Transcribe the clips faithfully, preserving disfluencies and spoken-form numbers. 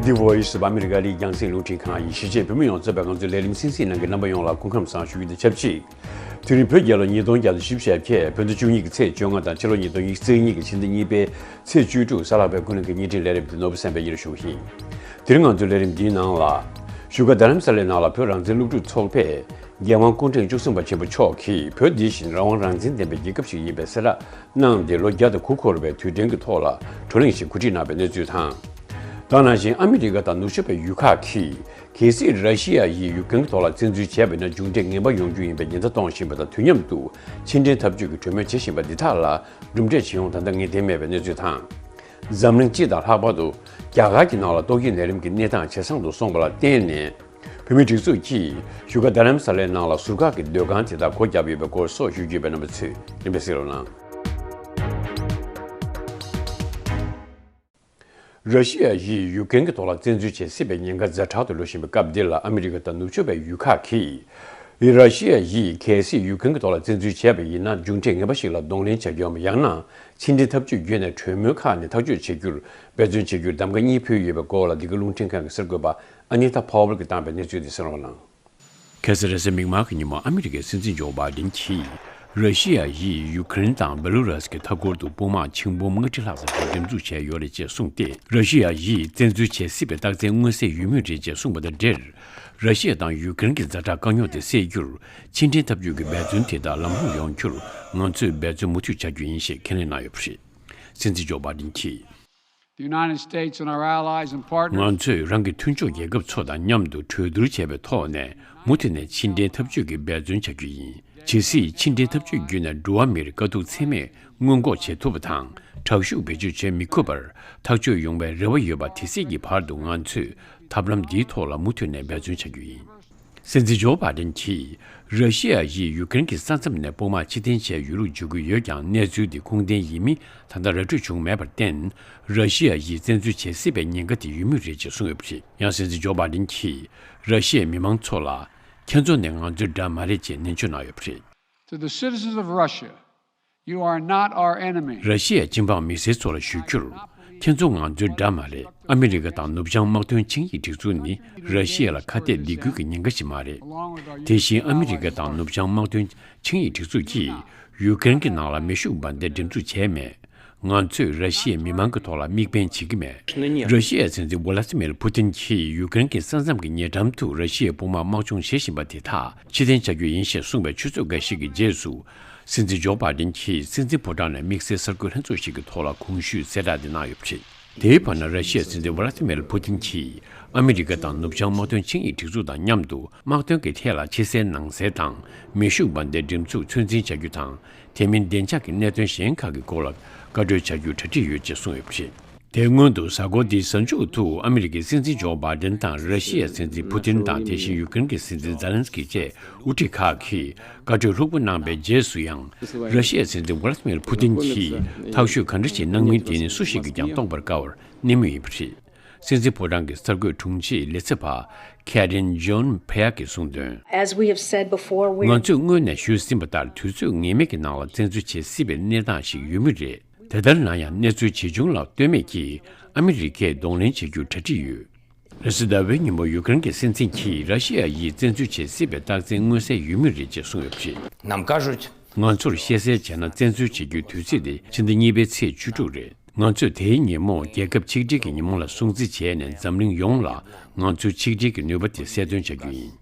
The Voice of America ཨ་རིའི་རྒྱང་སྲིང་རླུང་འཕྲིན་ཁང་ཡིན། གཞིས་བྱེས་བོད་མི་ཡོངས་གཙོས་པའི་ང་ཚོའི་ལས་རིམ་གསན་གཟིགས་གནང་མཁན་རྣམ་པ་ཡོངས་ལ་སྐུ་ཁམས་བཟང་ཞུ་རྒྱུ་དང་ཆབས་ཅིག་དུས་རིང་བོད་རྒྱལ་ལོ་ཉིས་སྟོང་བརྒྱ་དང་བཞི་བཅུ་ཞེ་བརྒྱད། བོད་ཟླ་བཅུ་གཉིས་ཀྱི་ཚེས་བཅོ་ལྔ་དང་ཕྱི་ལོ་ཉིས་སྟོང་ཉི་ཤུ་རྩ་གཉིས་ཀྱི་ཕྱི་ཟླ་གཉིས་པའི་ཚེས་བཅུ་དྲུག་གཟའ་ལྷག་པའི་དགུན་གྱི་བརྙན་འཕྲིན་ལས་རིམ་འདི་ནོར་བུ་སེམས་དཔའི་སྙན་ཞུ་བ་ཡིན། དེ་རིང་ང་ཚོའི་ལས་རིམ་འདིའི་ནང་ལ། བཞུགས་སྒར་རྡ་རམ་ས་ལའི་ནང་ལ་བོད་རང་བཙན་སློབ་ཕྲུག་ཚོགས་པས་རྒྱལ་དབང་སྐུ་ཕྲེང་བཅུ་གསུམ་པ་ཆེན་པོ་མཆོག་གིས་བོད་འདི་བཞིན་རང་དབང་རང་བཙན་ལྡན་པའི་རྒྱལ་ཁབ་ཞིག་ཡིན་པའི་གསལ་བསྒྲགས་གནང་སྟེ་ལོ་བརྒྱ་དང་དགུ་འཁོར་བའི་དུས་དྲན་གྱི་ཐོག་ལ་བགྲོ་གླེང་ཞིག་གོ་སྒྲིག་གནང་བའི་གནས་ཚུལ་དང་། དེ་ནང་བཞིན་ཨ་མི་རི་ཀ་དང་ནུབ་ཕྱོགས་པའི་ཡུལ་ཁག་གིས་གལ་སྲིད་ར་ཤི་ཡ་ཡིས་ཡུ་ཀེ་རེན་གྱི་ཐོག་ལ་བཙན་འཛུལ་བྱས་པ་ཡིན་ན་མཇུག་འབྲས་ངན་པ་ཡོང་རྒྱུ་ཡིན་པའི་ཉེན་བརྡ་གཏོང་བཞིན་པ་དང་། དུས་མཉམ་དུ་ཕྱི་འབྲེལ་འཐབ་ཇུས་ཀྱི་གྲོས་མོལ་བྱེད་བཞིན་པ་འདི་དག་ལ་གྲུབ་འབྲས་ཇི་ཡོང་ད་ལྟ་ངེས་གཏན་མེད་པའི་གནས་ཚུལ་དང་། འཛམ་གླིང་སྤྱི་དང་ལྷག་པར་དུ་རྒྱ་གར་གྱི་ནང་ལ་ཏོག་དབྱིབས་ནད་རིམས་ཀྱི་གནས་སྟངས་ཇེ་བཟང་དུ་སོང་བ་ལ་བརྟེན་ནས། བོད་མིའི་སྒྲིག་འཛུགས་ཀྱིས་བཞུགས་སྒར་རྡ་རམ་ས་ལའི་ནང་ལ་ཟུར་བཀག་གི་སྡོད་ཁང་དེ་དག་སྒོ་བརྒྱབ་ཡོད་པའི་སྐོར་སོགས་ཞུ་རྒྱུ་ཡོད་པས་རྣམ་པ་ཚོས་ལན་འདེབས་གཟིགས་རོགས་གནང་། ར་ཤི་ཡ་ཡིས་ཡུ་ཀེ་རེན་གྱི་ཐོག་ལ་བཙན་འཛུལ་བྱེད་སྲིད་པའི་ཉེན་ཁ་ཛ་དྲག་ཏུ་ལྷོད་བཞིན་པའི་སྐབས་འདི་ལ་ཨ་མི་རི་ཀ་དང་ནུབ་ཕྱོགས་པའི་ཡུལ་ཁག་གིས། ར་ཤི་ཡ་ཡིས་གལ་སྲིད་ཡུ་ཀེ་རེན་གྱི་ཐོག་ལ་བཙན་འཛུལ་བྱས་པ་ཡིན་ན་མཇུག་འབྲས་ངན་པ་ཞིག་ལ་གདོང་ལེན་བྱ་རྒྱུའམ་ཡང་ན་ཕྱི་འབྲེལ་འཐབ་ཇུས་བརྒྱུད་ནས་གྲོས་མོལ་ཁག་ནས་ཐག་གཅོད་བྱེད་རྒྱུར་འབད་བརྩོན་བྱེད་རྒྱུར་གདམ་ག་གཉིས་ཕུལ་ཡོད་པའི་སྐོར་ལ་འདི་ག་རླུང་འཕྲིན་ཁང་གི་གསར་འགོད་པ་ཨ་ནི་ཐ་ཕ་ཝལ་གྱིས་བཏང་པའི་གནས་ཚུལ་དེ་གསན་རོགས་གནང་། ཁ་སང་རེས་གཟའ་མིག་དམར་གྱི་ཉིན་མོ་ཨ་མི་རི་ཀའི་སྲིད་འཛིན་ཇོ་བྷའི་ཌེན་གྱིས་ར་ཤི་ཡ་ཡིས་ཡུ་ཀེ་རེན་དང་བེ་ལུ་རཱས་ཀྱི་མཐའ་འཁོར་དུ་དཔུང་དམག་ཆིག་འབུམ་ལྔ་ཁྲི་ལྷག་ཙམ་ཞིག་འགྲེམས་འཛུགས་བྱས་ཡོད་རེད་ཅེས་གསུངས་ཏེ། ར་ཤི་ཡ་ཡིས་བཙན་འཛུལ་བྱེད་སྲིད་པའི་རྟགས་མཚན་མངོན་གསལ་ཡོད་མུས་རེད་ཅེས་གསུངས་པ་དང་འབྲེལ། ར་ཤི་ཡ་དང་ཡུ་ཀེ་རེན་གྱི་ཛ་དྲག་དཀའ་རྙོག་དེ་སེལ་རྒྱུར་ཕྱི་འབྲེལ་འཐབ་ཇུས་ཀྱི་འབད་བརྩོན་དེ་དག་ལམ་ལྷོང་ཡོང་རྒྱུར་ང་ཚོས་འབད་བརྩོན་མུ་མཐུད་བྱ་རྒྱུ་ཡིན་ཞེས་ཁས་ལེན་གནང་ཡོད་པ་རེད། སྲིད་འཛིན་ཇོ་བྷའི་ཌེན་གྱིས། The United States and our allies and partners. ང་ཚོས་རང་གི་མཐུན་ཕྱོགས་རྒྱལ་ཁབ་ཚོ་དང་མཉམ་དུ་གྲོས་བསྡུར་བྱས་པའི་ཐོག་ནས་མུ་མཐུད་ནས་ཕྱི་འབྲེལ་འཐབ་ཇུས་ཀྱི་འབད་བརྩོན་བྱ་རྒྱུ་ཡིན། ཇི་སྲིད་ཕྱི་འབྲེལ་འཐབ་ཇུས་བརྒྱུད་ནས་འགྲོ་བ་མིར་དཀའ་སྡུག་ཚད་མེད་སྔོན་འགོག་བྱེད་ཐུབ་པ་དང་། དྲག་ཤུགས་བེད་སྤྱོད་བྱེད་མི་ཐུབ་པར་ཐག་གཅོད་ཡོང་བའི་རེ་བ་ཡོད་པ་དེ་སྲིད་ཀྱི་བར་དུ་ང་ཚོས་ཐབས་ལམ་འདིའི་ཐོག་ལ་མུ་མཐུད་ནས་འབད་བརྩོན་བྱ་རྒྱུ་ཡིན། སྲིད་འཛིན་ཇོ་བྷའི་ཌེན་གྱིས་ར་ཤི་ཡ་ཡིས་ཡུ་ཀེ་རེན་གྱི་ས་མཚམས་ནས་དཔུང་དམག་ཕྱིར་འཐེན་བྱས་ཡོད་ལུགས་བརྗོད་ཀྱི་ཡོད་ཀྱང་། གནས་ཚུལ་འདི་ཁུངས་ལྡན་ཡིན་མིན་ད་ལྟ་ར་སྤྲོད་བྱུང་མེད་པར་བརྟེན། ར་ཤི་ཡ་ཡིས་བཙན་འཛུལ་བྱེད་སྲིད་པའི་ཉེན་ཁ་དེ་ཡོད་མུས་རེད་ཅེས་གསུངས་ཡོད་པ་རེད། ཡང་སྲིད་འཛིན་ཇོ་བྷའི་ཌེན་གྱིས་ར་ཤི་ཡའི་མི་མང་ཚོ་ལ། ཁྱེད་ཚོ་ནི་ང་ཚོའི་དགྲ་མ་རེད་ཅེས་ནན་བརྗོད་གནང་ཡོད་པ་རེད། To the citizens of Russia, you are not our enemy. ར་ཤི་ཡའི་སྤྱི་འབངས་མི་སེར་ཚོ་ལ་ཞུ་རྒྱུར། ཁྱེད་ཚོ་ང་ཚོའི་དགྲ་མ་རེད། ཨ་མི་རི་ཀ་དང་ནུབ་བྱང་དམག་དོན་ཆིངས་ཡིག་སྒྲིག་འཛུགས་ནི་ར་ཤི་ཡ་ལ་ཁ་གཏད་འདེགས་སྐུལ་གྱི་ཉེན་ཁ་ཞིག་མ་རེད། དེ་བཞིན་ཨ་མི་རི་ཀ་དང་ནུབ་བྱང་དམག་དོན་ཆིངས་ཡིག་སྒྲིག་འཛུགས་ཀྱིས་ཡུ་ཀེ་རེན་གྱི་ནང་ལ་མེ་ཤུགས་འབར་མདེལ་འགྲེམས་འཛུགས་བྱས་མེད། ང་ཚོས་ར་ཤི་ཡའི་མི་མང་གི་ཐོག་ལ་དམིགས་འབེན་བྱེད་ཀྱི་མེད། ར་ཤི་ཡའི་སྲིད་འཛིན་ཝ་ལ་ཏི་མིར་ཕུ་ཏིན་གྱིས་ཡུ་ཀེ་རེན་གྱི་ས་མཚམས་ཀྱི་ཉེ་འགྲམ་དུ་ར་ཤི་ཡའི་དཔུང་དམག་དམག་སྦྱོང་བྱེད་བཞིན་པ་དེ་དག་ཕྱིར་འཐེན་བྱ་རྒྱུ་ཡིན་ཞེས་གསུངས་པའི་ཆུ་ཚོད་འགའ་ཞིག་གི་རྗེས་སུ། སྲིད་འཛིན་ཇོ་བྷའི་ཌེན་གྱིས་སྲིད་འཛིན་ཕོ་བྲང་ནས་དམིགས་བསལ་གསར་འགོད་ལྷན་ཚོགས་ཤིག་གི་ཐོག་ལ་གོང་ཞུས་གསལ་བསྒྲགས་འདི་གནང་ཡོད་པ་རེད། དེའི་བར་ན་ར་ཤི་ཡའི་སྲིད་འཛིན་ཝ་ལ་ཏི་མིར་ཕུ་ཏིན་གྱིས་ཨ་མི་རི་ཀ་དང་ནུབ་བྱང་དམག་དོན་ཆིངས་ཡིག་སྒྲིག་འཛུགས་དང་མཉམ་དུ་དམག་དོན་གྱི་ཐད་ལ་ཕྱི་གསལ་ནང་གསལ་དང་མེ་ཤུགས་འབར་མདེལ་འགྲེམས་འཛུགས་ཚོད་འཛིན་བྱ་རྒྱུ་དང་། དེ་མིན་བདེ་འཇགས་ཀྱི་གནད་དོན་གཞན་ཁག་གི་སྐོར་ལ་བཀའ་གྲོས་བྱ་རྒྱུར་གྲ་སྒྲིག་ཡོད་ཅེས་གསུངས་ཡོད་པ་རེད། དེའི་སྔོན་དུ་གཟའ་འཁོར་འདིའི་གཟའ་མཇུག་ཏུ་ཨ་མི་རི་ཀའི་སྲིད་འཛིན་ཇོ་བྷའི་ཌེན་དང་ར་ཤི་ཡའི་སྲིད་འཛིན་ཕུ་ཏིན་དང་། དེ་བཞིན་ཡུ་ཀེ་རེན་གྱི་སྲིད་འཛིན་ཛེ་ལན་སི་ཀི་བཅས་དབུ་ཁྲིད་ཁག་གིས་བཀའ་གྲོས་ལྷུག་པོ་གནང་པའི་རྗེས་སུ་ཡང་། ར་ཤི་ཡའི་སྲིད་འཛིན་ཝ་ལ་ཏི་མིར་ཕུ་ཏིན་གྱིས་ཐག་གཅོད་ག་འདྲ་ཞིག་གནང་མིན་དེ་ནི་སུ་ཞིག་གིས་ཀྱང་རྟོགས་པར་དཀའ་བར་གནས་མུས་ཡིན་པ་རེད། སྲིད་འཛིན་ཕོ་བྲང་གི་གསར་འགོད་དྲུང་ཆེ་ལས་ཚབ་པ་ཁེ་རིན་ཇོན་ཕེ་ཡ་གིས་གསུངས་དོན། As we have said before, we ང་ཚོས་སྔོན་ནས་ཞུས་ཟིན་པ་ལྟར་དུས་ཚོད་ངེས་མེད་ཀྱི་ནང་ལ་བཙན་འཛུལ་བྱེད་སྲིད་པའི་གནས་སྟངས་ཤིག་ཡོད་མུས་རེད། དེ་ལྟར་ན་ཡང་གནས་ཚུལ་ཇི་བྱུང་ལ་ལྟོས་མེད་ཀྱིས་ཨ་མི་རི་ཀས་གདོང་ལེན་བྱེད་རྒྱུར་གྲ་སྒྲིག་ཡོད། རེས་གཟའ་ཟླ་བའི་ཉིན་མོ་ཡུ་ཀེ་རེན་གྱི་སྲིད་འཛིན་གྱིས་ར་ཤི་ཡ་ཡིས་བཙན་འཛུལ་བྱེད་སྲིད་པའི་རྟགས་མཚན་མངོན་གསལ་ཡོད་མུས་རེད་ཅེས་གསུངས་ཡོད་པ་རེད། Нам кажуть, ང་ཚོར་བཤད་གསལ་བྱས་ན་བཙན་འཛུལ་བྱེད་རྒྱུའི་དུས་ཚིགས་དེ་ཕྱི་ཟླ་གཉིས་པའི་ཚེས་བཅུ་དྲུག་རེད། ང་ཚོས་དེའི་ཉིན་མོ་རྒྱལ་ཁབ་ཆིག་སྒྲིལ་གྱི་ཉིན་མོ་ལ་སྲུང་བརྩི་བྱས་ནས་འཛམ་གླིང་ཡོངས་ལ་ང་ཚོའི་ཆིག་སྒྲིལ་གྱི་ནུས་པ་དེ་གསལ་སྟོན་བྱ་རྒྱུ་ཡིན།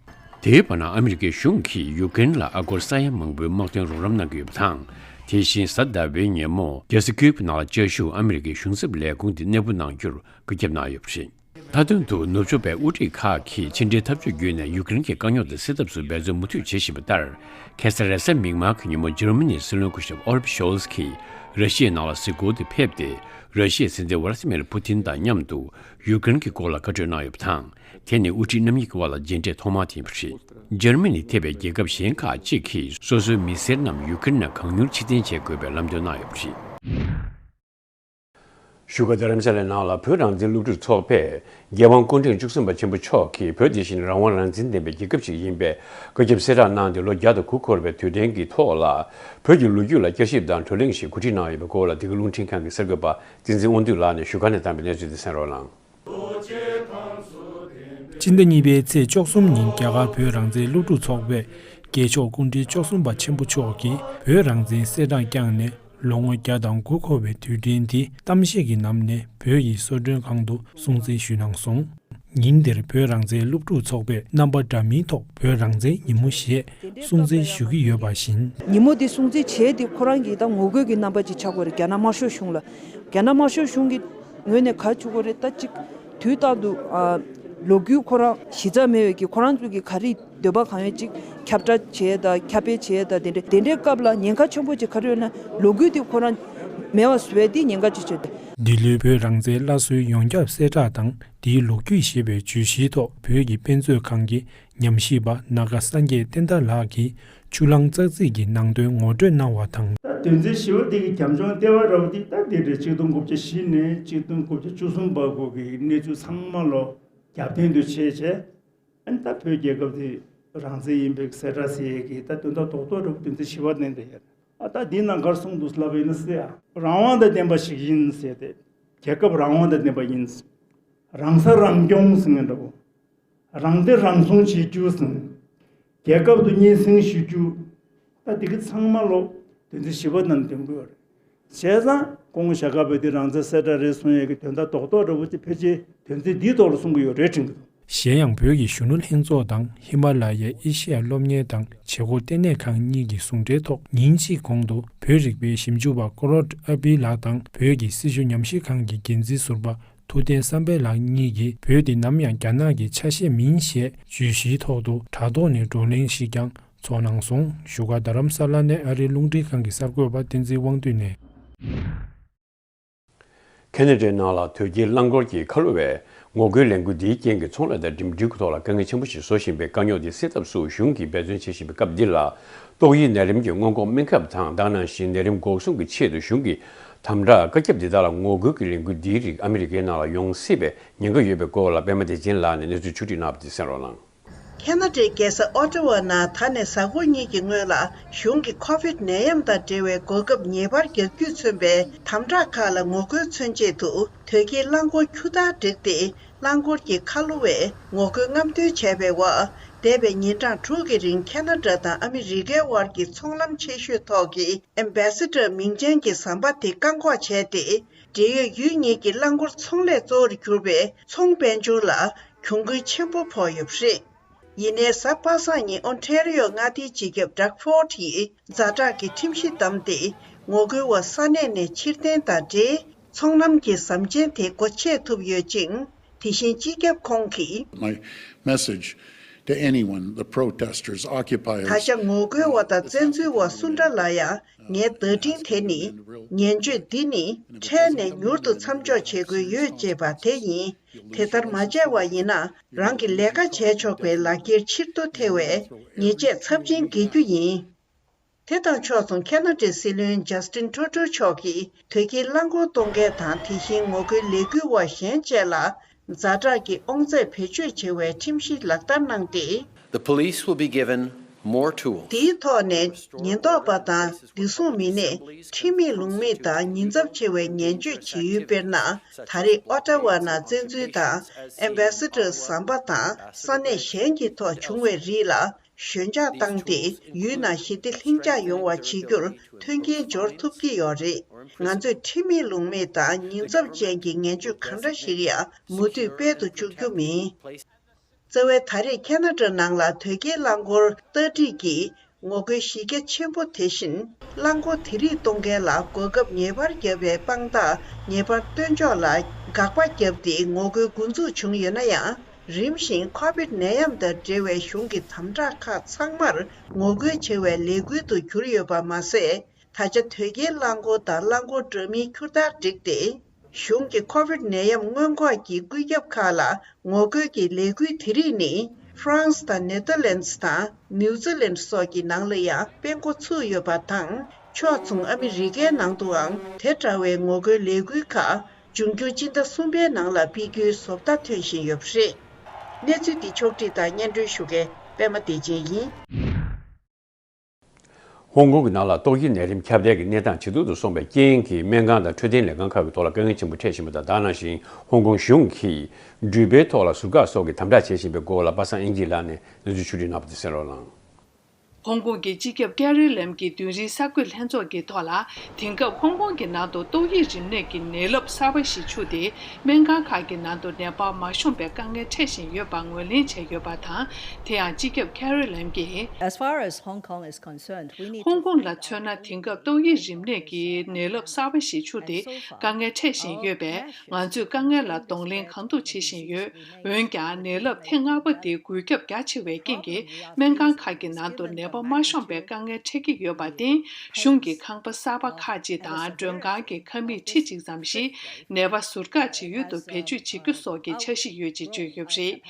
དེའི་བར་ན་ཨ་མི་རི་ཀའི་གཞུང་གིས་ཡུ་ཀེ་རེན་ལ་ཨ་སྒོར་ས་ཡ་མང་པོའི་དམག་དོན་རོགས་རམ་གནང་གི་ཡོད་པ་དང་། དེ་བཞིན་གཟའ་ཟླ་བའི་ཉིན་མོ་རྒྱལ་ས་ཀིའུ་ནང་ལ་བཅའ་བཞུགས་ཨ་མི་རི་ཀའི་གཞུང་ཚབ་ལས་ཁུངས་དེ་གནས་སྤོ་གནང་རྒྱུར་བཀའ་ཁྱབ་གནང་ཡོད་པ་རེད། མཐའ་དོན་དུ་ནུབ་ཕྱོགས་པའི་དབུ་ཁྲིད་ཁག་གིས་ཕྱི་འབྲེལ་འཐབ་ཇུས་བརྒྱུད་ནས་ཡུ་ཀེ་རེན་གྱི་དཀའ་རྙོག་དེ་སེལ་ཐབས་སུ་འབད་བརྩོན་མུ་མཐུད་བྱེད་བཞིན་པ་ལྟར། ཁ་སང་རེས་གཟའ་མིག་དམར་གྱི་ཉིན་མོ་འཇར་མ་ནིའི་སྲིད་བློན་སྐུ་ཞབས་ཨོ་ལབ་ཤོལ་ཚ་གིས་ར་ཤི་ཡའི་ནང་ལ་གཟིགས་སྐོར་དུ་ཕེབས་ཏེ། ར་ཤི་ཡའི་སྲིད་འཛིན་ཝ་ལ་ཏི་མིར་ཕུ་ཏིན་དང་མཉམ་དུ་ཡུ་ཀེ་རེན་གྱི་སྐོར་ལ་བཀའ་གྲོས་གནང་ཡོད་པ་དང་། དེ་ནི་དབུ་ཁྲིད་རྣམ་གཉིས་ཀྱི་དབར་ལ་མཇལ་འཕྲད་ཐོག་མ་དེ་ཡིན་པ་རེད། འཇར་མ་ནི་ཐེ་བའི་རྒྱལ་ཁབ་གཞན་ཁག་ཅིག་གིས་སོ་སོའི་མི་སེར་རྣམས་ཡུ་ཀེ་རེན་ནས་གང་མྱུར་ཕྱིར་འཐེན་བྱེད་དགོས་པའི་ལམ་སྟོན་གནང་ཡོད་པ་རེད། བཞུགས་སྒར་རྡ་རམ་ས་ལའི་ནང་ལ་བོད་རང་བཙན་སློབ་ཕྲུག་ཚོགས་པས་རྒྱལ་དབང་སྐུ་ཕྲེང་བཅུ་གསུམ་པ་ཆེན་པོ་མཆོག་གིས་བོད་འདི་བཞིན་རང་དབང་རང་བཙན་ལྡན་པའི་རྒྱལ་ཁབ་ཅིག་ཡིན་པའི་བཀའ་ཁྱབ་གསལ་བསྒྲགས་གནང་སྟེ་ལོ་བརྒྱ་དང་དགུ་འཁོར་བའི་དུས་དྲན་གྱི་ཐོག་ལ་བོད་ཀྱི་ལོ་རྒྱུས་ལ་བསྐྱར་ཞིབ་དང་བགྲོ་གླེང་ཞིག་གོ་སྒྲིག་གནང་ཡོད་པའི་སྐོར་ལ་འདི་ག་རླུང་འཕྲིན་ཁང་གི་གསར་འགོད་པ་བསྟན་འཛིན་དབང་འདུས་ལགས་ནས་བཞུགས་སྒར་ནས་བཏང་པའི་གནས་ཚུལ་དེ་གསན་རོགས་གནང་། སྤྱི་ཟླ་གཉིས་པའི་ཚེས་བཅུ་གསུམ་ཉིན་རྒྱ་གར་བོད་རང་བཙན་སློབ་ཕྲུག་ཚོགས་པས་སྐྱེས་མཆོག་སྐུ་ཕྲེང་བཅུ་གསུམ་པ་ཆེན་པོ་མཆོག་གིས་བོད་རང་བཙན་གསལ་བསྒྲགས་བསྐྱངས་ནས་ལོ་ངོ་བརྒྱ་དང་དགུ་འཁོར་བའི་དུས་དྲན་དེ་གཏམ་བཤད་ཀྱི་ནང་ནས་བོད་ཀྱི་གསོལ་མགྲོན་ཁང་དུ་སྲུང་བརྩི་ཞུས་གནང་སོང་། ཉིན་དེར་བོད་རང་བཙན་སློབ་ཕྲུག་ཚོགས་པས་རྣམ་པ་འདྲ་མིན་ཐོག་བོད་རང་བཙན་ཉིན་མོ་ཞེས་སྲུང་བརྩི་ཞུ་གི་ཡོད་པ་བཞིན། ཉིན་མོ་འདི་སྲུང་བརྩི་བྱས་ཏེ་ཁོ་རང་གིས་ད་ངོ་རྒོལ་གྱི་རྣམ་པ་ཅིག་ཆགས་དགོས་རེད། རྒྱ་ནག་དམར་ཤོག་གཞུང་ལ། རྒྱ་ནག་དམར་ཤོག་གཞུང་གི་ངོས་ནས་ག་རེ་བྱེད་དགོས་རེད། ད་ཅིག་དུས་རྟག་ཏུ་ཨ། ལོ་རྒྱུས་ཁོ་རང་གཞི་རྩ་མེད་པའི་གི་ཁོ་རང་ཚོ་གི་ག་རེ་འདོད་པ་གང་ཡོད་ཅིག་ཁྱབ་བསྒྲགས་བྱས་དང་ཁྱབ་སྤེལ་བྱས་དང་དེ་འདྲ་དེ་འདྲའི་སྐབས་ལ་ཉེན་ཁ་ཆེན་པོ་ཅིག་ག་རེ་ཡོད་ན་ལོ་རྒྱུས་དེ་ཁོ་རང་མེད་པ་བཟོ་བའི་དེ་ཉེན་ཁ་ཆེ་ཤོས་རེད། འདི་ལོའི་བོད་རང་བཙན་སླར་གསོའི་ཡོངས་ཁྱབ་གསལ་བསྒྲགས་དང་དེའི་ལོ་རྒྱུས་ཞེས་པའི་བརྗོད་གཞིའི་ཐོག་བོད་ཀྱི་དཔེ་མཛོད་ཁང་གི་ཉམས་ཞིབ་པ་ནཱ་ག་སངས་རྒྱས་བསྟན་དར་ལགས་ཀྱིས་ཆུ་གླང་ཙག་ཙིག་གི་ནང་དོན་ངོ་སྤྲོད་གནང་བ་དང་། ད་དོན་ཚན་བཞི་པ་དེ་གི་རྒྱབ་ལྗོངས་ལྟེ་བ་འདྲ་བོ་དེ་ད་དེ་རེད། ཆིག་སྟོང་དགུ་བརྒྱ་བཞི་ནས་ཆིག་སྟོང་དགུ་བརྒྱ་བཅུ་གསུམ་བར་སྐོར་གྱི་གནས་ཚུལ་ཚང་མ་ལོ་རྒྱབ་རྟེན་དུ་བྱས་བྱས། ཨ་ནི་ད་བོད་རྒྱལ་ཁབ་དེ་རང་བཙན་ཡིན་པའི་གསལ་བསྒྲགས་ཟེར་ཡས་ཀྱི་ད་དོན་དག་རྡོག་རྡོག་འདྲ་བོ་དོན་ཚན་བཞི་པ་ནས་རེད། ཨ་ད་འདི་ནང་ག་རེ་གསུངས་འདུག་ལབ་པ་ཡིན་ན་ཟེར་ཡ། རང་དབང་དང་ལྡན་པ་ཞིག་ཡིན་ཟེར་ཏེ། རྒྱལ་ཁབ་རང་དབང་དང་ལྡན་པ་ཡིན། རང་ས་རང་སྐྱོང་ཟེར་མཁན་འདྲ་བོ། རང་བདེ་རང་སྲུང་བྱེད་རྒྱུ་ཟེར། རྒྱལ་ཁབ་ཏུ་སྙན་སེང་ཞུ་རྒྱུ། ད་འདི་གི་ཚང་མ་ལོ་དོན་ཚན་བཞི་པ་ནང་འདོན་དགོས་རེད། བྱས་ཙང་སྐུ་ངོ་ཞྭ་སྒབ་པས་འདི་རང་བཙན་གསལ་བསྒྲགས་རེད་གསུང་ཡས་ཀྱི་དོན་དག་རྡོག་རྡོག་འདྲ་བོ་ཅིག་ཕལ་ཆེར་དོན་ཚན་འདིའི་ཐོག་ལ་གསུང་གི་ཡོད་རེད་དྲན་གྱི་འདུག་གཞན་ཡང་བོད་ཀྱི་གཞོན་ནུ་ལྷན་ཚོགས་དང་ཧི་མ་ལ་ཡའི་ཨེ་ཤི་ཡ་སློབ་གཉེར་དང་བྱེད་སྒོ་ལྟེ་གནས་ཁང་གཉིས་ཀྱི་ཟུང་འབྲེལ་ཐོག་ཉིན་གཅིག་གོང་དུ་བོད་རིག་པའི་ཞིབ་འཇུག་པ་ཀོ་རོད་ཨ་པི་ལགས་དང་བོད་ཀྱི་སྲིད་བྱུས་ཉམས་ཞིབ་ཁང་གི་འགན་འཛིན་ཟུར་པ་ཐུབ་བསྟན་བསམ་འཕེལ་ལགས་གཉིས་ཀྱིས་བོད་འདི་ནམ་ཡང་རྒྱ་ནག་གི་ཆ་ཤས་མིན་ཞེས་བརྗོད་གཞིའི་ཐོག་ཏུ་དྲ་ཐོག་ནས་བགྲོ་གླེང་ཞིག་ཀྱང་ཚོགས་གནང་སོང་། བཞུགས་སྒར་རྡ་རམ་ས་ལ་ནས་ཨ་རིའི་རླུང་འཕྲིན་ཁང་གི་གསར་འགོད་པ་བསྟན་འཛིན་དབང་འདུས་ནས། ཁེ་ན་ཌའི་ནང་ལ་དོལ་རྒྱལ་རླངས་འཁོར་གྱི་ཁ་ལོ་བས་ངོ་རྒོལ་ལས་འགུལ་འདིའི་རྐྱེན་གྱིས་ཚོང་ལས་དང་འགྲིམ་འགྲུལ་གྱི་ཐོག་ལ་དཀའ་ངལ་ཆེན་པོ་ཞིག་བཟོ་བཞིན་པའི་དཀའ་རྙོག་འདི་སེལ་ཐབས་སུ་གཞུང་གིས་འབད་བརྩོན་བྱེད་བཞིན་པའི་སྐབས་འདི་ལ། ཏོག་དབྱིབས་ནད་རིམས་ཀྱི་སྔོན་འགོག་སྨན་ཁབ་དང་། དེ་ནང་བཞིན་ནད་རིམས་འགོག་སྲུང་གི་ཆེད་དུ་གཞུང་གིས་དམ་དྲག་བཀའ་ཁྱབ་འདི་དག་ལ་ངོ་རྒོལ་གྱི་ལས་འགུལ་འདིའི་རིགས་ཨ་མི་རི་ཀའི་ནང་ལ་ཡོང་སྲིད་པའི་ཉེན་ཁ་ཡོད་པའི་སྐོར་ལ་པད་མ་བདེ་ཆེན་ལགས་ནས་གནས་ཚུལ་ཕྱོགས་སྒྲིག་གནང་བ་དེ་གསན་རོགས་གནང་། ཁེ་ན་ཌའི་རྒྱལ་ས་ཨོ་ཊ་ཝ་ནང་ད་ནས་གཟའ་འཁོར་གཉིས་ཀྱི་སྔོན་ལ་གཞུང་གིས་ཁོ་ཝིད་ནད་ཡམས་དང་འབྲེལ་བའི་གོ་སྐབས་ངེས་པར་རྒྱག་རྒྱུས་མཚོན་པའི་དམ་དྲག་ཁག་ལ་ངོ་རྒོལ་མཚོན་ཆེད་དུ་དོལ་རྒྱལ་རླངས་འཁོར་ཁྱུ་དར་བསྒྲིགས་ཏེ། རླངས་འཁོར་གྱི་ཁ་ལོ་བས་ངོ་རྒོལ་རྔམ་སྟོན་བྱས་པའི་འོག་འདས་པའི་ཉིན་གྲངས་དྲུག་གི་རིང་ཁེ་ན་ཌ་དང་ཨ་མི་རི་ཀའི་དབར་གྱི་ཚོང་ལམ་ཆེ་ཤོས་ཐོག་གི་ཨེམ་བྷེ་སི་ཌར་མིང་ཅན་གྱི་ཟམ་པ་དེ་བཀག་འགོག་བྱས་ཏེ། འབྲེལ་ཡོད་ཡུལ་གཉིས་ཀྱི་རླངས་འཁོར་ཚོང་ལས་གཙོ་བོར་གྱུར་པའི་ཚོང་དཔལ་འབྱོར་ལ་གྱོང་གུན་ཆེན་པོ་ཕོག་ཡོད་པ་རེད། ཡིན་ནའི་གཟའ་པ་སངས་ཉིན་ཨོན་ཊེ་རི་ཡོ་མངའ་སྡེའི་སྤྱི་ཁྱབ་ཌག་ཧྥོར་ཌི་ཡིས་ཛ་དྲག་གི་ཁྲིམས་གཞི་བསྡམས་ཏེ། ངོ་རྒོལ་བ་ས་གནས་ནས་ཕྱིར་འཐེན་དང་འབྲེལ། ཚོང་ལམ་གྱི་ཟམ་ཆེན་དེ་སྒོ་ཕྱེ་ཐུབ་ཡོད་ཅིང་། དེ་བཞིན་སྤྱི་ཁྱབ་ཁོང་གིས། My message to anyone, the protesters, occupiers, ད་ཆ་ངོ་རྒོལ་བ་དང་བཙན་འཛུལ་བ་སུ་འདྲ་ལ་ཡང་ངའི་བརྡ་འཕྲིན་དེ་ནི། ངན་སྤྱོད་འདི་ནི་འཕྲལ་ནས་མྱུར་དུ་མཚམས་འཇོག་བྱེད་དགོས་ཡོད་ཅེས་པ་དེ་ཡིན། དེ་ལྟར་མ་བྱས་པ་ཡིན་ན། རང་གི་ལས་ཀ་བྱས་ཆོག་པའི་ལག་འཁྱེར་ཕྱིར་བསྡུ་ཐེ་བས་ཉེས་ཆད་ཚབས་ཆེན་འགེལ་རྒྱུ་ཡིན། དེ་དང་ཕྱོགས་མཚུངས་ཁེ་ན་ཌའི་སྲིད་བློན་ཇ་སི་ཊིན་ཊུ་རུ་ཌོ་མཆོག་གིས་དོལ་རྒྱལ་རླངས་འཁོར་གཏོང་མཁན་དང་དེ་བཞིན་ངོ་རྒོལ་ལས་འགུལ་བ་གཞན་བཅས་ལ་ཛ་དྲག་གི་དབང་ཚད་བེད་སྤྱོད་བྱེད་པའི་ཁྲིམས་གཞི་ལག་བསྟར་གནང་སྟེ། The police will be given more tools. དེའི་ཐོག་ནས་ཉེན་རྟོག་པ་དང་བདེ་སྲུང་མི་སྣས་ཁྲིམས་མེད་ལུགས་མེད་དང་ཉེན་ཚབས་ཆེ་བའི་ངན་སྤྱོད་བྱེད་ཡུལ་དཔེར་ན། ད་རེས་ཨོ་ཊ་ཝ་ནང་བཙན་འཛུལ་དང་ཨེམ་བྷེ་སི་ཌར་ཟམ་པ་དང་ས་གནས་གཞན་གྱི་ཐོག་བྱུང་བའི་རིགས་ལ། ཞོད་འཇགས་བཏང་སྟེ་ཡུལ་ནང་ཞི་བདེ་ལྷིང་འཇགས་ཡོང་བ་བྱེད་རྒྱུར་མཐུན་རྐྱེན་སྦྱོར་ཐུབ་ཀྱི་ཡོད་རེད། ང་ཚོས་ཁྲིམས་མེད་ལུགས་མེད་དང་ཉེན་ཚབས་ཅན་གྱི་ངན་སྤྱོད་གང་འདྲ་ཞིག་ཡང་མུ་མཐུད་སྤེལ་དུ་བཅུག་རྒྱུ་མིན། རྩ་བའི་ད་རེས་ཁེ་ན་ཌ་ནང་ལ་དོལ་རྒྱལ་རླངས་འཁོར་སྟར་སྒྲིག་གིས་ངོ་རྒོལ་གཞི་རྒྱ་ཆེན་པོ་དེ་བཞིན་རླངས་འཁོར་དེ་རིགས་གཏོང་མཁན་ལ་གོ་སྐབས་ངེས་པར་བརྒྱབ་པའི་དཔང་རྟགས་ངེས་པར་སྟོན་ཕྱོགས་ལ་དགག་པ་བརྒྱབ་སྟེ་ངོ་རྒོལ་འགོ་འཛུགས་བྱུང་ཡོད་ན་ཡང་། རིམ་བཞིན་ཁོ་ཝིད་ནད་ཡམས་དང་འབྲེལ་བའི་གཞུང་གི་དམ་དྲག་ཁག་ཚང་མར་ངོ་རྒོལ་བྱེད་པའི་ལས་འགུལ་དུ་གྱུར་ཡོད་པ་མ་ཟད། ད་ཆ་དོལ་རྒྱལ་རླངས་འཁོར་དང་རླངས་འཁོར་འདྲ་མིན་ཁྱུ་དར་བསྒྲིགས་ཏེ། གཞུང་གི་ཁོ་ཝིད་ནད་ཡམས་སྔོན་འགོག་གི་བཀོད་ཁྱབ་ཁག་ལ་ངོ་རྒོལ་གྱི་ལས་འགུལ་དེ་རིགས་ནི་ཧྥ་རན་སི་དང་ནེ་ཐར་ལེན་སི་དང་ནིའུ་ཛི་ལན་སོགས་ཀྱི་ནང་ལ་ཡང་སྤེལ་འགོ་ཚུགས་ཡོད་པ་དང་། ཕྱོགས་མཚུངས་ཨ་མི་རི་ཀའི་ནང་དུའང་དེ་འདྲ་བའི་ངོ་རྒོལ་ལས་འགུལ་ཁག་འབྱུང་འགྱུར་སྤྱི་ཟླ་གསུམ་པའི་ནང་ལ་སྤེལ་རྒྱུའི་བཟོ་ལྟ་ཐོན་བཞིན་ཡོད་པ་རེད། གནས་ཚུལ་འདི་ཕྱོགས་བསྒྲིགས་དང་སྙན་སྒྲོན་ཞུ་མཁན་པད་མ་བདེ་ཆེན་ཡིན། ཧོང་ཀོང་གི་ནང་ལ་ཏོག་དབྱིབས་ནད་རིམས་ཁྱབ་གདལ་གྱི་གནས་སྟངས་ཇེ་སྡུག་ཏུ་སོང་བའི་རྐྱེན་གྱིས། སྨན་ཁང་དང་འཕྲོད་བསྟེན་ལས་ཁང་ཁག་གི་ཐོག་ལ་དཀའ་ངལ་ཆེན་པོ་འཕྲད་བཞིན་པ་དང་། ད་ག་ནང་བཞིན་ཧོང་ཀོང་གཞུང་གིས་འགྲུལ་པའི་ཐོག་ལ་ཟུར་བཀག་སོགས་ཀྱི་དམ་དྲག་བྱེད་བཞིན་པའི་སྐོར་ལ། པ་སངས་དབྱངས་སྐྱིད་ལགས་ནས་གནས་ཚུལ་ཕྱོགས་བསྒྲིགས་གནང་བ་དེ་གསན་རོགས་གནང་། ཧོང་ཀོང་གི་སྤྱི་ཁྱབ་ཀེ་རི་ལེམ་གྱིས་བདུན་རིང་གསར་འགོད་ལྷན་ཚོགས་ཀྱི་ཐོག་ལ། དེང་སྐབས་ཧོང་ཀོང་གི་ནང་དུ་ཏོག་དབྱིབས་རིམས་ནད་ཀྱི་ནད་རླབས་གསར་པ་ཞིག་འཕྱུར་ཏེ། སྨན་ཁང་ཁག་གི་ནང་དུ་ནད་པ་མ་ཤོང་པའི་དཀའ་ངལ་འཕྲད་བཞིན་ཡོད་པ་ངོས་ལེན་བྱས་ཡོད་པ་དང་། དེ་ཡང་སྤྱི་ཁྱབ་ཀེ་རི་ལེམ་གྱིས། As far as Hong Kong is concerned, we need to ཧོང་ཀོང་ལ་མཚོན་ན། དེང་སྐབས་ཏོག་དབྱིབས་རིམས་ནད་ཀྱི་ནད་རླབས་གསར་པ་ཞིག་འཕྱུར་ཏེ། དཀའ་ངལ་འཕྲད་བཞིན་ཡོད་པས། ང་ཚོས་དཀའ་ངལ་ལ་གདོང་ལེན་གང་ཐུབ་བྱེད་བཞིན་ཡོད། འོན་ཀྱང་། ནད་རླབས་ཐེངས་ལྔ་པ་དེ་འགོས་ཁྱབ་རྒྱ་ཆེ་བའི་རྐྱེན་གྱིས། སྨན་ཁང་ཁག་གི་ནང་དུ་ནད་པ་མ་ཤོང་པའི་དཀའ་ངལ་འཕྲད་ཀྱི་ཡོད་པར་བརྟེན། གཞུང་གི་ཁང་པ་གསར་པ་ཁག་ཅིག་དང་། མགྲོན་ཁང་གི་ཁང་མིག་ཁྲི་གཅིག་ཙམ་ཞིག་ནད་པ་ཟུར་བཀག་བྱེད་ཡུལ་དུ་བེད་སྤྱོད་བྱེད་རྒྱུ་སོགས་ཀྱི་འཆར་གཞི་ཡོད་ཅེས་བརྗོད་ཡོད་པ་རེད།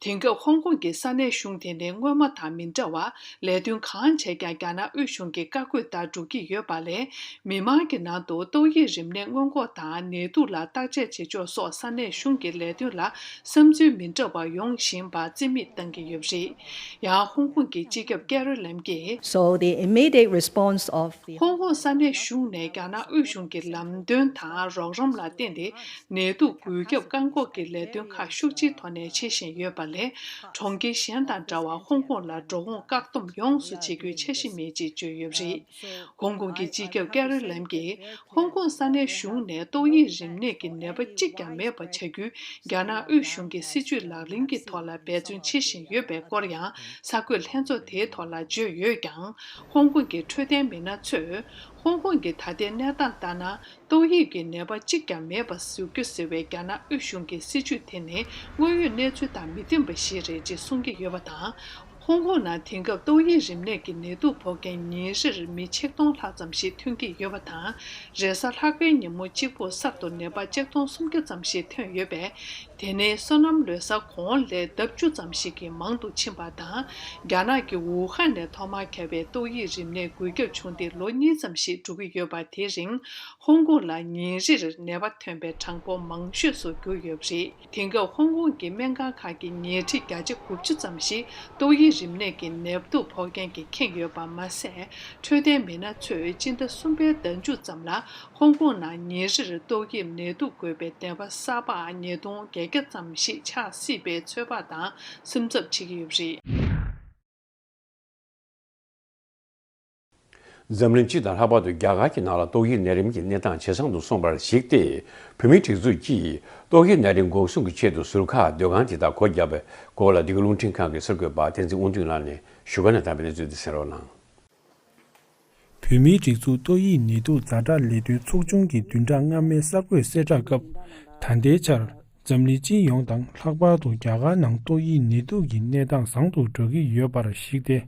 དེང་སྐབས་ཧོང་ཀོང་གི་ས་གནས་གཞུང་དེ་ནི་སྔོན་མ་དང་མི་འདྲ་བར། ལས་དོན་གང་བྱས་ཀྱང་། རྒྱ་ནག་དབུས་གཞུང་གི་བཀའ་བཀོད་ལྟར་འགྲོ་གི་ཡོད་པ་ལས། མི་མང་གི་ནང་དུ་ཏོག་དབྱིབས་རིམས་ནད་སྔོན་འགོག་དང་། ནད་དུག་ལ་བརྟག་དཔྱད་བྱེད་ཕྱོགས་སོགས་ས་གནས་གཞུང་གི་ལས་དོན་ལ་བསམ་ཚུལ་མི་འདྲ་བ་ཡོང་བཞིན་པར་རྩིས་མེད་བཏང་གི་ཡོད་པ་རེད། ཡང་ཧོང་ཀོང་གི་སྤྱི་ཁྱབ་ཀེ་རི་ལེམ་གྱིས། So the immediate response of the ཧོང་ཀོང་ས་གནས་གཞུང་ནས་རྒྱ་ནག་དབུས་གཞུང་གི་ལམ་སྟོན་དང་རོགས་རམ་ལ་བརྟེན་ཏེ། ནད་དུག་འགོས་ཁྱབ་བཀག་འགོག་གི་ལས་དོན་ཁག་ཤུགས་ཆེའི་ཐོག་ནས་བྱེད་བཞིན་ཡོད་པ་ལས། གྲོང་ཁྱེར་གཞན་དང་འདྲ་བར་ཧོང་ཀོང་ལ་འགྲོ་འོང་བཀག་སྡོམ་ཡོངས་སུ་བྱེད་རྒྱུའི་འཆར་གཞི་མེད་ཅེས་བརྗོད་ཡོད་པ་རེད། ཧོང་ཀོང་གི་སྤྱི་ཁྱབ་ཀེ་རི་ལེམ་གྱིས། ཧོང་ཀོང་ས་གནས་གཞུང་ནས་ཏོག་དབྱིབས་རིམས་ནད་ཀྱི་ནད་པ་གཅིག་ཀྱང་མེད་པ་བྱ་རྒྱུའི་རྒྱ་ནག་དབུས་གཞུང་གི་སྲིད་ཇུས་ལག་ལེན་གྱི་ཐོག་ལ་འབད་བརྩོན་བྱེད་བཞིན་ཡོད་པའི་སྐོར་ཡང་། གསར་འགོད་ལྷན་ཚོགས་དེའི་ཐོག་ལ་བརྗོད་ཡོད་ཀྱང་། ཧོང་ཀོང་གི་འཕྲོད་བསྟེན་མི་སྣ་ཚོས། ཧོང་ཀོང་གི་ད་ལྟའི་གནས་སྟངས་ལྟར་ན། ཏོག་དབྱིབས་ཀྱི་ནད་པ་གཅིག་ཀྱང་མེད་པ་བཟོ་རྒྱུ་ཟེར་བའི་རྒྱ་ནག་དབུས་གཞུང་གི་སྲིད་ཇུས་དེ་ནི། དངོས་ཡོད་གནས་ཚུལ་དང་མི་མཐུན་པ་ཞིག་རེད་ཅེས་གསུང་གི་ཡོད་པ་དང་། ཧོང་ཀོང་ནང་དེང་སྐབས་ཏོག་དབྱིབས་རིམས་ནད་ཀྱི་ནད་དུག་ཕོག་མཁན་ཉིན་རེར་མི་ཆིག་སྟོང་ལྷག་ཙམ་ཞིག་ཐོན་གྱི་ཡོད་པ་དང་། རེས་གཟའ་ལྷག་པའི་ཉིན་མོ་གཅིག་པུར་གསར་དུ་ནད་པ་ཆིག་སྟོང་སུམ་བརྒྱ་ཙམ་ཞིག་ཐོན་ཡོད་པས། དེ་ནི་སོ་ནམ་ལོ་གསར་གོང་ལས་ལྡབ་བཅུ་ཙམ་ཞིག་གིས་མང་དུ་ཕྱིན་པ་དང་། རྒྱ་ནག་གི་ཝུ་ཧན་ནས་ཐོག་མར་ཁྱབ་པའི་ཏོག་དབྱིབས་རིམས་ནད་འགོས་ཁྱབ་བྱུང་སྟེ་ལོ་གཉིས་ཙམ་ཞིག་འགྲོ་གི་ཡོད་པ། དེ་རིང་ཧོང་ཀོང་ལ་ཉིན་རེར་ནད་པ་ཐོན་པའི་གྲངས་འབོར་མང་ཤོས་སུ་གྱུར་ཡོད་པ་རེད། དེང་སྐབས་ཧོང་ཀོང་གི་སྨན་ཁང་ཁག་གི་ཉལ་ཁྲི་བརྒྱ་ཆ་དགུ་བཅུ་ཙམ་ཞིག་ཏོག་དབྱིབས་རིམས་ནད་ཀྱི་ནད་དུག་ཕོག་མཁན་གྱིས་ཁེངས་ཡོད་པ་མ་ཟད། འཕྲོད་བསྟེན་མི་སྣ་ཚོས་སྤྱི་ཟླ་གསུམ་པའི་ཟླ་མཇུག་ཙམ་ལ། ཧོང་ཀོང་ནང་ཉིན་རེར་ཏོག་དབྱིབས་ནད་དུག་འགོས་པའི་ནད་པ་གསར་པ་ཉིས་སྟོང་བརྒྱད་བརྒྱ་ཙམ་ཞིག་ཆགས་སྲིད་པའི་ཚོད་དཔག་དང་སེམས་འཚབ་བྱེད་ཀྱི་ཡོད་པ་རེད། འཛམ་གླིང་སྤྱི་དང་ལྷག་པར་དུ་རྒྱ་གར་གྱི་ནང་ལ་ཏོག་དབྱིབས་ནད་རིམས་ཀྱི་གནས་སྟངས་ཇེ་བཟང་དུ་སོང་བར་གཞིགས་ཏེ། བོད་མིའི་སྒྲིག་འཛུགས་ཀྱིས་ཏོག་དབྱིབས་ནད་རིམས་འགོག་སྲུང་གི་ཆེད་དུ་ཟུར་བཀག་སྡོད་ཁང་དེ་དག་སྒོ་བརྒྱབ་པའི་སྐོར་ལ། འདི་ག་རླུང་འཕྲིན་ཁང་གི་གསར་འགོད་པ་བསྟན་འཛིན་དབང་འདུས་ལགས་ནས་བཞུགས་སྒར་ནས་བཏང་བའི་གནས་ཚུལ་དེ་གསན་རོགས་གནང་། བོད་མིའི་སྒྲིག་འཛུགས་ཏོག་དབྱིབས་ནད་དུག་ཛ་དྲག་ལས་དོན་ཚོགས་ཆུང་གི་བདུན་ཕྲག་སྔ་མའི་གསར་འགོད་གསལ་བསྒྲགས་སྐབས། ད་ལྟའི་ཆར་འཛམ་གླིང་སྤྱི་ཡོངས་དང་། ལྷག་པར་དུ་རྒྱ་གར་ནང་ཏོག་དབྱིབས་ནད་དུག་གི་གནས་སྟངས་བཟང་དུ་འགྲོ་གི་ཡོད་པར་གཞིགས་ཏེ།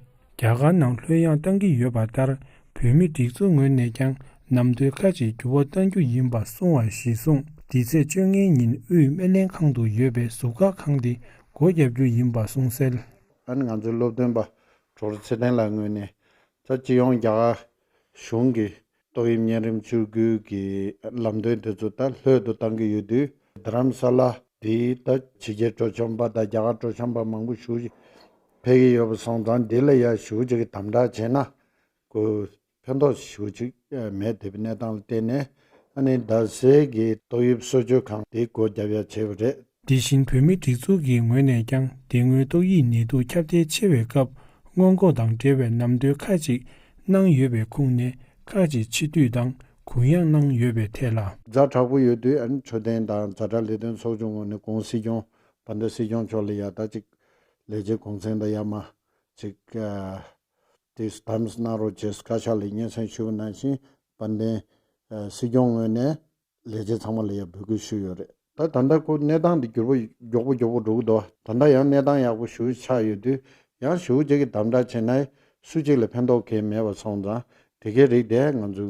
རྒྱ་གར་ནང་ལྷོད་ཡངས་བཏང་གི་ཡོད་པ་ལྟར། བོད་མིའི་སྒྲིག་འཛུགས་ངོས་ནས་ཀྱང་ནམ་དུས་ཁག་ཅིག་འགྱུར་བ་གཏང་རྒྱུ་ཡིན་པ་གསུངས་པ་གཞིར་བཟུང་། འདི་ཚེས་བཅོ་ལྔའི་ཉིན་དབུས་སྨན་ལྷན་ཁང་དུ་ཡོད་པའི་ཟུར་བཀག་ཁང་དེ་སྒོ་བརྒྱབ་རྒྱུ་ཡིན་པ་གསུངས་གསལ། ཨ་ནི་ང་ཚོའི་སློབ་སྟོན་པ་གྲོགས་རེ་ཚེ་བརྟན་ལགས་ངོས་ནས། ད་སྤྱི་ཡོངས་རྒྱ་གར་གཞུང་གིས་ཏོག་དབྱིབས་གཉན་རིམས་བཅོས་བསྒྱུར་གྱི་ལམ་སྟོན་དེ་ཚོ་ད་ལྷོད་དུ་བཏང་གི་ཡོད་དུས། རྡ་རམ་ས་ལ་དེ་ད་ཕྱི་རྒྱལ་སྤྲོ་འཆམ་པ་དང་རྒྱ་གར་སྤྲོ་འཆམ་པ་མང་པོ་ཞེ་པོ་ཅིག་ཕེབས་ཀྱི་ཡོད་པ་སོང་ཙང་། དེ་ལ་ཡ་ཞེ་པོ་ཅིག་གི་དམ་དྲག་བྱས་ན། ཁོ་ཕན་ཐོགས་ཞེ་པོ་ཅིག་མེད་བསྡད་པའི་གནས་སྟངས་ལ་བརྟེན་ནས། ཨ་ནི་རྡ་སའི་གི་ཏོག་དབྱིབས་གསོ་བཅོས་ཁང་དེ་སྒོ་བརྒྱབ་ཡ་བྱས་པ་རེད། དེ་བཞིན་བོད་མིའི་སྒྲིག་འཛུགས་ཀྱི་ངོས་ནས་ཀྱང་། དེ་སྔོན་ཏོག་དབྱིབས་ནད་དུག་ཁྱབ་གདལ་ཆེ་བའི་སྐབས། སྔོན་འགོག་དང་འབྲེལ་བའི་ལམ་སྟོན་ཁག་ཅིག་གནང་ཡོད་པའི་ཁུངས་ནས། ཁག་ཅིག་ཕྱིར་བསྡུ་དང་གུ་ཡངས་གནང་ཡོད་པའི་ཐད་ལ། ཛ་དྲག་པོ་ཡོད་དུས། ཨ་ནི་འཕྲོད་བསྟེན་དང་ཛ་དྲག་ལས་དོན་ཚོགས་ཆུང་ངོས་ནས་༸གོང་སྲིད་སྐྱོང་། བན་དེ་སྲིད་སྐྱོང་མཆོག་ལ་ཡ་ད་ཅིག་ལས་བྱེད་གུང་སེང་དང་ཡར་མར་ཅིག་ཨ་དེ་དམ་གནང་རོགས་བྱེད་བཀའ་ཤག་ལ་སྙན་སེང་ཞུས་པ་ནང་བཞིན། དཔལ་ལྡན་ཨ་སྲིད་སྐྱོང་ངོས་ནས་ལས་བྱེད་ཚང་མ་ལ་ཡ་འབོད་སྐུལ་ཞུས་ཡོད་རེད། ད་ད་ལྟ་ཁོ་གནས་སྟངས་འདི་འགྱུར་བ་མགྱོགས་པོ་མགྱོགས་པོ་འགྲོ་གི་འདུག་ད་ལྟ་ཡང་གནས་སྟངས་ཡག་པོ་ཞེ་པོ་ཆགས་ཡོད་དུས། ཡང་ཞེ་པོ་ཅིག་གི་དམ་དྲག་བྱས་ན་སུ་གཅིག་ལ་ཕན་ཐོགས་གང་ཡང་མེད་པ་སོང་ཙང་། དེ་གའི་རིགས་དེ་ང་ཚོ་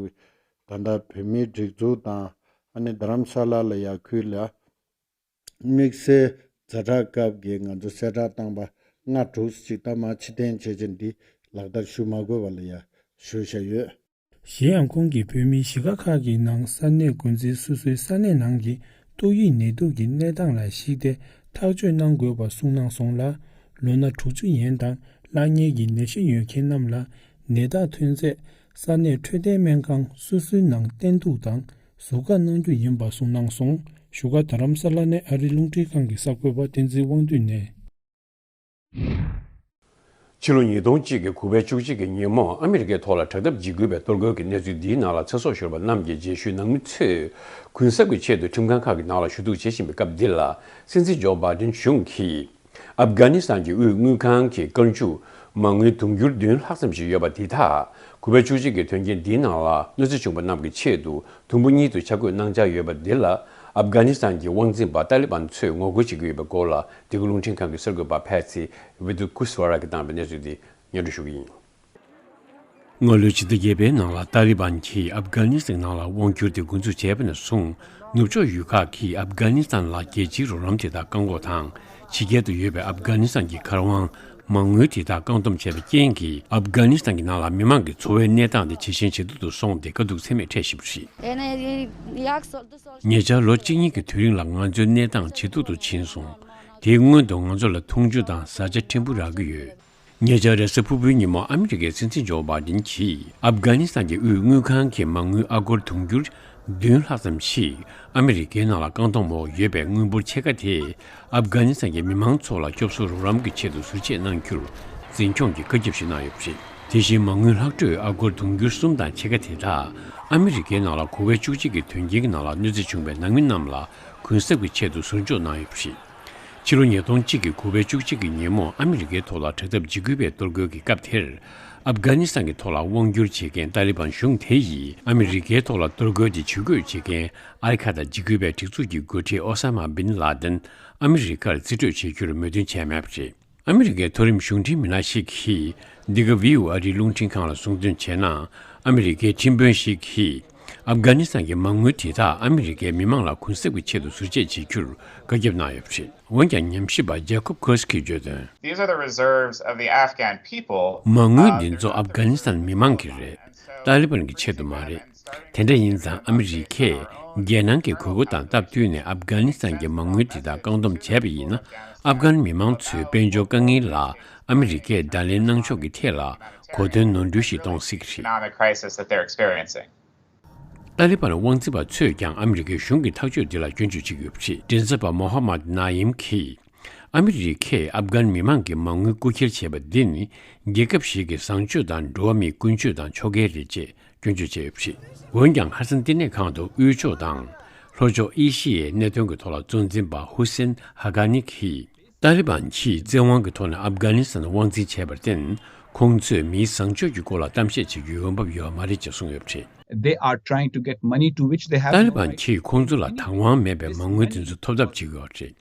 ད་ལྟ་བོད་མིའི་སྒྲིག་འཛུགས་དང་། ཨ་ནི་རྡ་རམ་ས་ལ་ལ་ཡ་ཁུལ་ལ་དམིགས་བསལ་ཛ་དྲག་སྐབས་ཀྱི་ང་ཚོ་གསལ་བསྒྲགས་བཏང་པ་ལྔ་དྲུག་ཅིག་ད་མར་ཕྱིར་འཐེན་བྱས་བྱས་འདི་ལག་བསྟར་ཞུ་མ་དགོས་པ་ལ་ཡ་ཞུས་བཞག་ཡོད། གཞན་ཡང་། ཁོང་གིས་བོད་མིའི་གཞིས་ཀ་ཁག་གི་ནང་ས་གནས་འགོ་འཛིན་སོ་སོའི་ས་གནས་ནང་གི་ཏོག་དབྱིབས་ནད་དུག་གི་གནས་སྟངས་ལ་གཞིགས་ཏེ་ཐག་གཅོད་གནང་དགོས་པ་གསུངས་གནང་སོང་ལ། ལོ་ན་དྲུག་ཅུ་ཡན་དང་བླ་ཉེ་གི་ནད་གཞི་ཡོད་མཁན་རྣམས་ལ་ནད་བརྟག་ཐོན་ཚད་ ས་གནས་འཕྲོད་བསྟེན་སྨན་ཁང་སོ་སོའི་ནང་བསྟེན་གཏུག་དང་ཟུར་བཀག་གནང་རྒྱུ་ཡིན་པ་གསུངས་གནང་སོང་། བཞུགས་སྒར་རྡ་རམ་ས་ལ་ནས་ཨ་རིའི་རླུང་འཕྲིན་ཁང་གི་གསར་འགོད་པ་བསྟན་འཛིན་དབང་འདུས་ནས། ཕྱི་ལོ་ཉིས་སྟོང་གཅིག་གི་དགུ་པའི་བཅུ་གཅིག་གི་ཉིན་མོ་ཨ་མི་རི་ཀའི་ཐོག་ལ་དྲག་འཐབ་འཇིགས་སྐུལ་བའི་གཏོར་རྒོལ་གྱི་གནས་ཚུལ་འདིའི་ནང་ལ་ཚེ་སྲོག་ཤོར་བ་རྣམས་ཀྱི་རྗེས་ཤུལ་ནང་མི་ཚོས་གུན་གསབ་ཀྱི་ཆེད་དུ་ཁྲིམས་ཁང་ཁག་གི་ནང་ལ་ཞུ་གཏུག་བྱེད་བཞིན་པའི་སྐབས་འདི་ལ། སྲིད་འཛིན་ཇོ་བྷའི་ཌེན་གཞུང་གིས་ཨབ་གྷ་ནི་སི་ཐན་གྱི་དབུས་དངུལ་ཁང་གི་བཀའ་འཇུག་མ་དངུལ་དུང་ཕྱུར་བདུན་ལྷག་ཙམ་ཞིག་ཡོད་པ་འདི་དག་དགུ་པའི་བཅུ་གཅིག་གི་དོན་རྐྱེན་འདིའི་ནང་ལ་གནོད་འཚེ་བྱུང་བ་རྣམས་ཀྱི་ཆེད་དུ་དུམ་བུ་གཉིས་སུ་ཆ་བགོས་གནང་འཆར་ཡོད་པ་འདི་ལ། ཨབ་གྷ་ནི་སི་ཐན་གྱི་དབང་འཛིན་པ་ཏཱ་ལི་བན་ཚོས་ངོ་རྒོལ་བྱེད་ཀྱི་ཡོད་པའི་སྐོར་ལ། འདི་ག་རླུང་འཕྲིན་ཁང་གི་གསར་འགོད་པ་ཕེ་ཚི་ཝི་དུ་ཀུ་སི་ཝ་ར་གིས་བཏང་བའི་གནས་ཚུལ་འདི་སྙན་སྒྲོན་ཞུ་གི་ཡིན། སྔ་ལོའི་ཕྱི་ཟླ་བརྒྱད་པའི་ནང་ལ་ཏཱ་ལི་བན་གྱིས་ཨབ་གྷ་ནི་སི་ཐན་ནང་ལ་དབང་བསྒྱུར་དེ་འགོ་འཛུགས་བྱས་པ་ནས་བཟུང་། ནུབ་ཕྱོགས་ཡུལ་ཁག་གིས་ཨབ་གྷ་ནི་སི་ཐན་ལ་རྒྱལ་སྤྱིའི་རོགས་རམ་དེ་དག་བཀག་འགོག་དང་། ཕྱི་རྒྱལ་དུ་ཡོད་པའི་ཨབ་གྷ་ནི་སི་ཐན་གྱི་མཁར་དབང་མ་དངུལ་དེ་དག་བཀག་སྡོམ་བྱས་པའི་རྐྱེན་གྱིས། ཨབ་གྷ་ནི་སི་ཐན་གྱི་ནང་ལ་མི་མང་གི་འཚོ་བའི་གནས་སྟངས་དེ་ཇེ་ཞན་ཇེ་སྡུག་ཏུ་སོང་སྟེ། དཀའ་སྡུག་ཚད་མེད་འཕྲད་བཞིན་པ་རེད། ཉེ་ཆར་ལོ་གཅིག་གཉིས་ཀྱི་དུས་རིང་ལ་ང་ཚོའི་གནས་སྟངས་ཇེ་སྡུག་ཏུ་ཕྱིན་སོང་། དེའི་སྔོན་དུ་ང་ཚོ་ལ་འཐུང་ཆུ་དང་བཟའ་བཅའ་ཕྲན་བུ་རག་གི་ཡོད། ཉེ་ཆར་རེས་གཟའ་ཕུར་བུའི་ཉིན་མོ་ཨ་མི་རི་ཀའི་སྲིད་འཛིན་ཇོ་བྷའི་ཌེན་གྱིས་ཨབ་གྷ་ནི་སི་ཐན་གྱི་དབུས་དངུལ་ཁང་གི་མ་དངུལ་ཨ་སྒོར་དུང་ཕྱུར་བདུན་ལྷག་ཙམ་ཞིག་ཨ་མི་རི་ཀའི་ནང་ལ་བཀག་སྡོམ་འོག་ཡོད་པའི་དངུལ་འབོར་ཕྱེད་ཀ་དེ་ཨབ་གྷ་ནི་སི་ཐན་གྱི་མི་མང་ཚོ་ལ་སྐྱོབ་གསོ་རོགས་རམ་གྱི་ཆེད་དུ་ཟུར་བཅད་གནང་རྒྱུར་འཛིན་སྐྱོང་གིས་བཀའ་ཁྱབ་ཞིག་གནང་ཡོད་པ་རེད། དེ་བཞིན་མ་དངུལ་ལྷག་འཕྲོས་ཨ་སྒོར་དུང་ཕྱུར་གསུམ་དང་ཕྱེད་ཀ་དེ་དག་ཨ་མི་རི་ཀའི་ནང་ལ་དགུ་པའི་བཅུ་གཅིག་གི་དོན་རྐྱེན་གྱི་ནང་ལ་གནོད་འཚེ་བྱུང་བའི་ནང་མི་རྣམས་ལ་གུན་གསབ་ཀྱི་ཆེད་དུ་ཟུར་འཇོག་གནང་ཡོད་པ་རེད། ཕྱི་ལོ་ཉིས་སྟོང་གཅིག་གི་དགུ་པའི་བཅུ་གཅིག་གི་ཉིན་མོ་ཨ་མི་རི་ཀའི་ཐོག་ལ་དྲག་འཐབ་འཇིགས་སྐུལ་བའི་གཏོར་རྒོལ་གྱི་སྐབས་དེར། ཨབ་གྷ་ནི་སི་ཐན་གྱི་ཐོག་ལ་དབང་བསྒྱུར་བྱེད་མཁན་ཏཱ་ལི་བན་གཞུང་དེ་ཡིས་ཨ་མི་རི་ཀའི་ཐོག་ལ་གཏོར་རྒོལ་དེ་ཇུས་འགོད་བྱེད་མཁན་ཨལ་ཁ་ད་འཇིགས་སྐུལ་བའི་སྒྲིག་འཛུགས་ཀྱི་འགོ་ཁྲིད་ཨོ་ས་མ་བིན་ལ་དན་ཨ་མི་རི་ཀར་རྩིས་སྤྲོད་བྱེད་རྒྱུར་མོས་མཐུན་བྱས་མེད་པ་རེད། ཨ་མི་རི་ཀའི་མཐོ་རིམ་གཞུང་འབྲེལ་མི་སྣ་ཞིག་གིས་འདི་ག་ཝི་ཨོ་ཨེ་ཨ་རིའི་རླུང་འཕྲིན་ཁང་ལ་གསུངས་དོན་བྱས་ན། ཨ་མི་རི་ཀའི་ཁྲིམས་དཔོན་ཞིག་གིས་ཨབ་གྷ་ནི་སི་ཐན་གྱི་མ་དངུལ་དེ་དག་ཨ་མི་རི་ཀའི་མི་མང་ལ་གུན་གསབ་ཀྱི་ཆེད་དུ་ཟུར་བཅད་བྱེད་རྒྱུར་བཀའ་ཁྱབ་གནང་ཡོད་པ་རེད། འོན་ཀྱང་ཉམས་ཞིབ་པ་ཇེ་ཁོབ་ཁོས་ཀྱིས་བརྗོད་དོན། These are the reserves of the Afghan people. མ་དངུལ་འདི་ཚོ་ཨབ་གྷ་ནི་སི་ཐན་མི་མང་གི་རེད། ཏཱ་ལི་བན་གྱི་ཆེད་དུ་མ་རེད། དེ་འདྲ་ཡིན་ཙང་ཨ་མི་རི་ཀས་རྒྱལ་ནང་གི་དགོས་མཁོ་དང་སྟབས་བསྟུན་ནས་ཨབ་གྷ་ནི་སི་ཐན་གྱི་མ་དངུལ་དེ་དག་བཀག་སྡོམ་བྱས་པ་ཡིན་ན། ཨབ་གྷན་མི་མང་ཚོའི་དཔལ་འབྱོར་དཀའ་ངལ་ལ་ཨ་མི་རི་ཀས་བརྡ་ལན་གནང་ཕྱོགས་ཀྱི་ཐད་ལ་གོ་དོན་ནོར་འཁྲུལ་ཞིག་གཏོང་སྲིད་ཀྱི་རེད། Economic crisis that they're experiencing. ཏཱ་ལི་བན་དབང་འཛིན་པ་ཚོས་ཀྱང་ཨ་མི་རི་ཀའི་གཞུང་གི་ཐག་གཅོད་འདི་ལ་སྐྱོན་བརྗོད་བྱེད་ཀྱི་ཡོད་པ་རེད། མགྲིན་ཚབ་པ་མོ་ཧ་མད་ན་ཡིམ་གྱིས། ཨ་མི་རི་ཀས་ཨབ་གྷན་མི་མང་གི་མ་དངུལ་རྐུ་འཁྱེར་བྱས་པ་འདི་ནི་རྒྱལ་ཁབ་ཞིག་གི་བཟང་སྤྱོད་དང་འགྲོ་བ་མིའི་ཀུན་སྤྱོད་དང་ཕྱོགས་འགལ་རེད་ཅེས་སྐྱོན་བརྗོད་བྱས་ཡོད་པ་རེད། འོན་ཀྱང་ཁ་སང་བསྟི་གནས་ཁང་དུ་དབུས་ཕྱོགས་དང་ལྷོ་ཕྱོགས་ཨེ་ཤི་ཡའི་གནད་དོན་གྱི་ཐོག་ལ་གཙོ་འཛིན་པ་ཧུ་སེན་ཧ་ཀ་ནི་གིས། ཏཱ་ལི་བན་གྱིས་བཙན་དབང་གི་ཐོག་ནས་ཨབ་གྷ་ནི་སི་ཐན་དབང་འཛིན་བྱས་པར་བརྟེན། ཁོང་ཚོས་མིའི་བཟང་སྤྱོད་ཀྱི་སྐོར་ལ་གཏམ་བཤད་བྱེད་རྒྱུའི་འོས་བབ་ཡོད་མ་རེད་ཅེས་གསུངས་ཡོད་པ་རེད། They are trying to get money to which they have ཏཱ་ལི་no བན་right. གྱིས་ཁོང་ཚོ་ལ་དང་དབང་མེད་པའི་མ་དངུལ་དེ་ཚོ་ཐོབ་ཐབས་བྱེད་ཀྱི་ཡོད་རེད།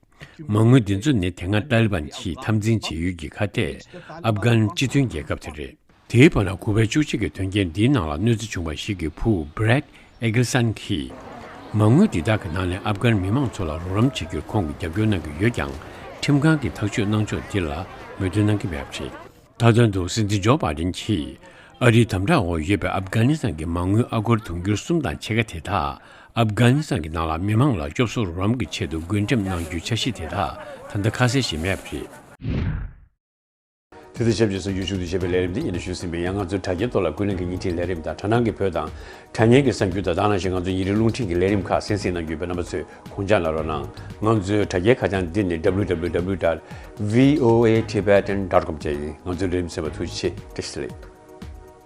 མ་དངུལ་འདི་ཚོ་ནི་དེ་སྔ་ཏཱ་ལི་བན་གྱིས་འཐབ་འཛིང་བྱེད་ཡུལ་གྱི་ཁ་གཏད་ཨབ་གྷན་སྤྱི་མཐུན་རྒྱལ་ཁབ་དེ་རེད། དེའི་བར་ན་དགུ་པའི་བཅུ་གཅིག་གི་དོན་རྐྱེན་འདིའི་ནང་ལ་གནོད་འཚེ་བྱུང་བ་ཞིག་གི་བུ་Brad Eggleston གྱིས། མ་དངུལ་འདི་དག་གི་ནང་ནས་ཨབ་གྷན་མི་མང་ཚོ་ལ་རོགས་རམ་བྱེད་རྒྱུར་ཁོང་གིས་རྒྱབ་སྐྱོར་གནང་གི་ཡོད་ཀྱང་། ཁྲིམས་ཁང་གིས་ཐག་གཅོད་གནང་ཕྱོགས་འདི་ལ་མོས་མཐུན་གནང་གི་མེད་པ་རེད། མཐའ་དོན་དུ་སྲིད་འཛིན་ཇོ་བྷའི་ཌེན་གྱིས་ཨ་རིའི་དམ་དྲག་འོག་ཡོད་པའི་ཨབ་གྷ་ནི་སི་ཐན་གྱི་མ་དངུལ་ཨ་སྒོར་དུང་ཕྱུར་གསུམ་དང་ཕྱེད་ཀ་དེ་དག་ཨབ་གྷ་ནི་སི་ཐན་གྱི་ནང་ལ་མི་མང་ལ་སྐྱོབ་གསོ་རོགས་རམ་གྱི་ཆེད་དུ་བགོ་འགྲེམས་གནང་རྒྱུའི་འཆར་གཞི་དེ་དག་ད་ལྟ་ཁ་གསལ་ཞིག་མེད་པ་རེད། དེ་དང་ཆབས་ཅིག་གསར་འགྱུར་ཤུགས་ཆེ་བའི་ལས་རིམ་འདི་སྙན་སྒྲོན་ཞུས་ཟིན་པས། ཡང་ང་ཚོའི་དྲ་རྒྱའི་ཐོག་ལ་ཀུན་གླེང་གི་བརྙན་འཕྲིན་ལས་རིམ་དང་དྲ་སྣང་གི་བོད་དང་དྲ་བརྙན་གྱི་གསར་འགྱུར་དང་། ད་ག་ནང་བཞིན་ང་ཚོའི་ཉིན་རེའི་རླུང་འཕྲིན་གྱི་ལས་རིམ་ཁག་གསན་གཟིགས་གནང་རྒྱུ་ཡོད་པས། རྣམ་པ་ཚོས་དགོངས་འཇགས་གནང་རོགས་གནང་། ང་ཚོའི་དྲ་རྒྱའི་ཁ་བྱང་འདི་ནི་W W W dot V O A Tibetan dot com བཅས་ཡིན། ང་ཚོའི་ལས་རིམ་གསན་པར་ཐུགས་རྗེ་ཆེ། བཀྲ་ཤིས་བདེ་ལེགས།